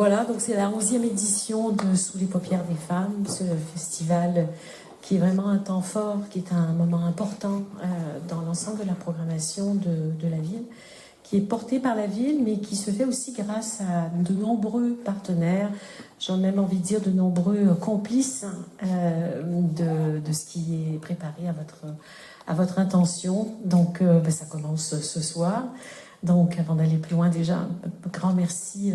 Voilà, donc c'est la 11e édition de Sous les paupières des femmes, ce festival qui est vraiment un temps fort, qui est un moment important dans l'ensemble de la programmation de la ville, qui est porté par la ville, mais qui se fait aussi grâce à de nombreux partenaires, j'ai même envie de dire de nombreux complices de ce qui est préparé à votre intention. Donc ben, ça commence ce soir. Donc avant d'aller plus loin déjà, un grand merci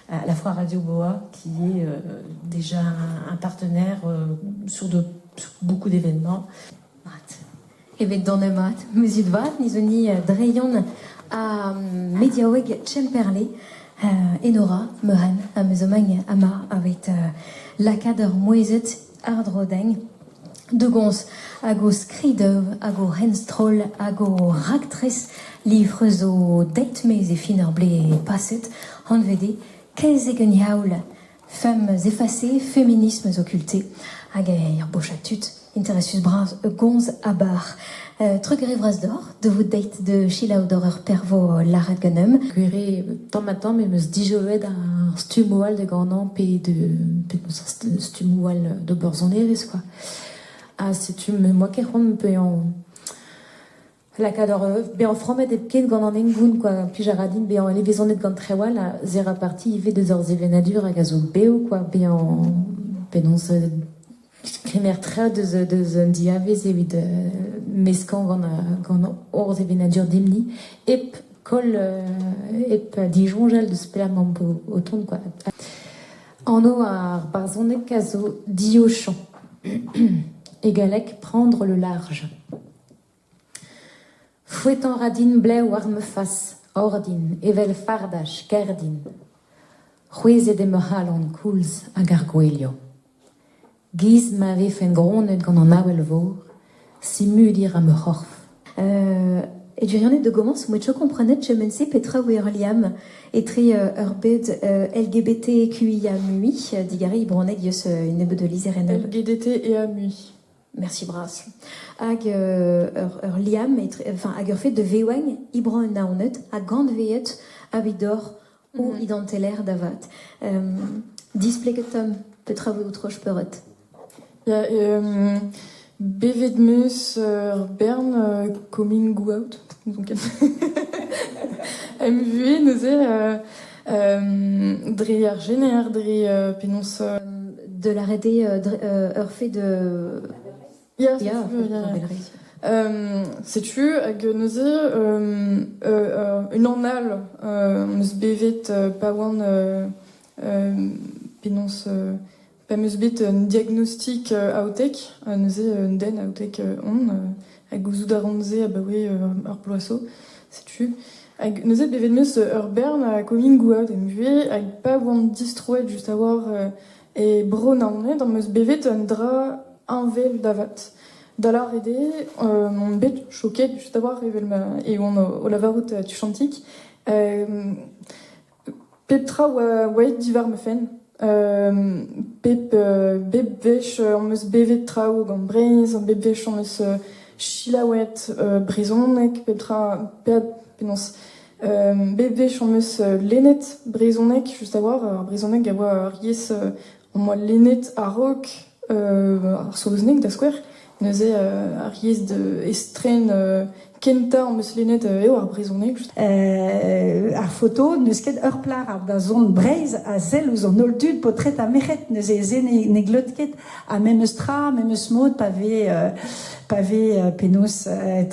à la fois Radio Boa, qui est déjà un partenaire sur beaucoup d'événements. Mat. Evet donemat, meuzit vat, nizoni dreion a mediaoueg Txemperle, Enora, Meuren, ha meuzomagn ama avet lakaat ur mouezhet àr-dro dezhañ. De gomz hag o skridoù hag o c'henstroll hag o raktres livr zo deit maez e fin ar blez paset, anvet eo Kezeg un diaoul, Femmes effacées, féminismes occultés hag ur bochad tud interesus bras gomz a-bar. Trugarez vras deoc'h da vout deit da selaou doc'h ur pervo lâret ganeomp. Gwir eo, tamm-ha-tamm em eus dijoet ar stummoù all da ganañ pe de pe stummoù all d'ober sonerezh quoi. Ha setu me 'moa ket c'hoant bezañ lakaat ur bezañ frammet hepken gant an hengoun quoi. Plij a ra din bezañ levezonet gant traoù all ha se ra parti ivez deus ur sevenadur hag a zo bev quoi, bezañ penaos kemer traoù deus un diavez evit meskañ gant hor sevenadur dimp-ni hep koll hep disoñjal deus pelec'h emaomp o tont quoi. Anv ar barzhoneg a zo Diochañ. E galleg prendre le large. Foetañ 'ra din blev war ma fas, ordin, evel fardaj, kerdin. C'hwezhet eo ma c'halon koulz hag ar gouelioù. Giz ma vefen gronnet gant an avel-vor, simuliñ 'ra ma c'horf. E gwirionez da gomañs moa komprenet kement-se petra oa ur liamm etre ur bed LGBTQIA mui digarez bronneg eus un nebeud lizherennoù. LGDT EA mui. Merci bras. Hag ur liamm etre, enfin hag ur fait de vewañ ibran un Naoned ha gantveet avidor o identeler da vat. Displeget Tom petra vo troch peuret. Ya, bevet 'meus ur bern coming out, n'ouzon ket. Em vuhez neuze, dre ar jener, dre penaos... De lâret eo ur fait de... Ya, Ya, ya. Setu hag neuze unan all am eus bevet pa oan penaos pa 'm eus bet un diagnostik aotek, neuze un den aotek on, ha gouzout a ran se abaoe ur bloaz zo, setu. Hag neuze bevet 'm eus ur bern a coming-out em buhez hag pa oan distroet just a-walc'h e Bro-Naoned am eus bevet un dra heñvel da vat. Da lâret eo on bet choket just a-walc'h evel ma e oan o lavarout tuchantik. Pep tra oa aet diwar ma fenn. Pep bep wech am eus bevet traoù gant Breizh, bep wech am eus selaouet brezhoneg, pep tra penaos bep wech am eus lennet brezhoneg just a-walc'h. Ar brezhoneg a oa ur yezh am boa lennet a-raok ar saozneg da skouer. Neuze ar yezh estren kentañ am eus lennet eo ar brezhoneg. Ar foto n'eus ket ur plac'h da zont Breizh a sell ouzh an holl dud paotred ha merc'hed neuze se ne glot ket ha memes tra memes mod pa vez pa vez penaos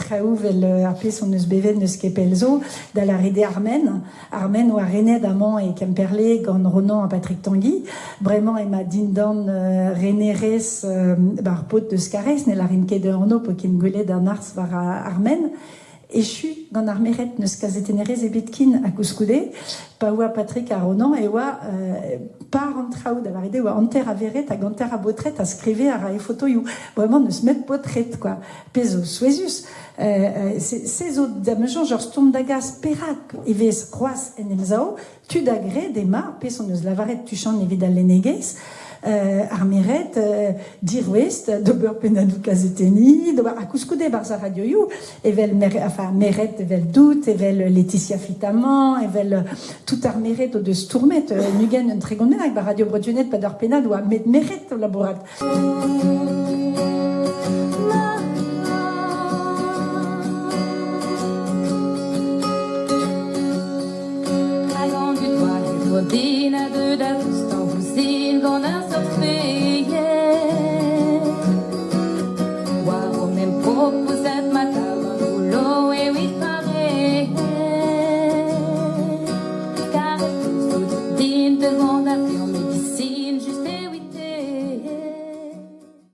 traoù 'vel ar pezh hon eus bevet n'eus ket pell zo da lâret eo Armen Armen oa renet amañ e Kemperle gant Ronan ha Patrick Tanguy. Bremañ emañ dindan renerezh ar paotr deus Karez, ne lârin ket anv p'o ket gwelet an arz war Armen. Echu gant ar merc'hed n'eus kazetennerez ebet ken ha koulskoude, pa oa Patrick ha Ronan e oa par an traoù, da lâret eo oa hanter a verc'hed hag hanter a baotred a skrive a rae fotoioù. Bremañ n'eus met paotred quoi. Pezh zo souezhus. Se zo da ma soñj ur stourm da gas. Perak e vez c'hoazh en emsav tud a gred emañ, pezh hon eus lavaret tuchant evit al lennegezh, Ar merc'hed dirouest d'ober pennadoù kazetenniñ, d'ober ha koulskoude 'barzh ar radioioù evel enfin merc'hed evel Dout, evel Laetitia Fitamant, evel tout ar merc'hed o deus stourmet un 20, un 30 bennak 'ba Radio Bretoned 'pad ur pennad oa met merc'hed o labourat. Hag an dud war he doa den a deu da tostañ ouzhin gant ar seurt feier.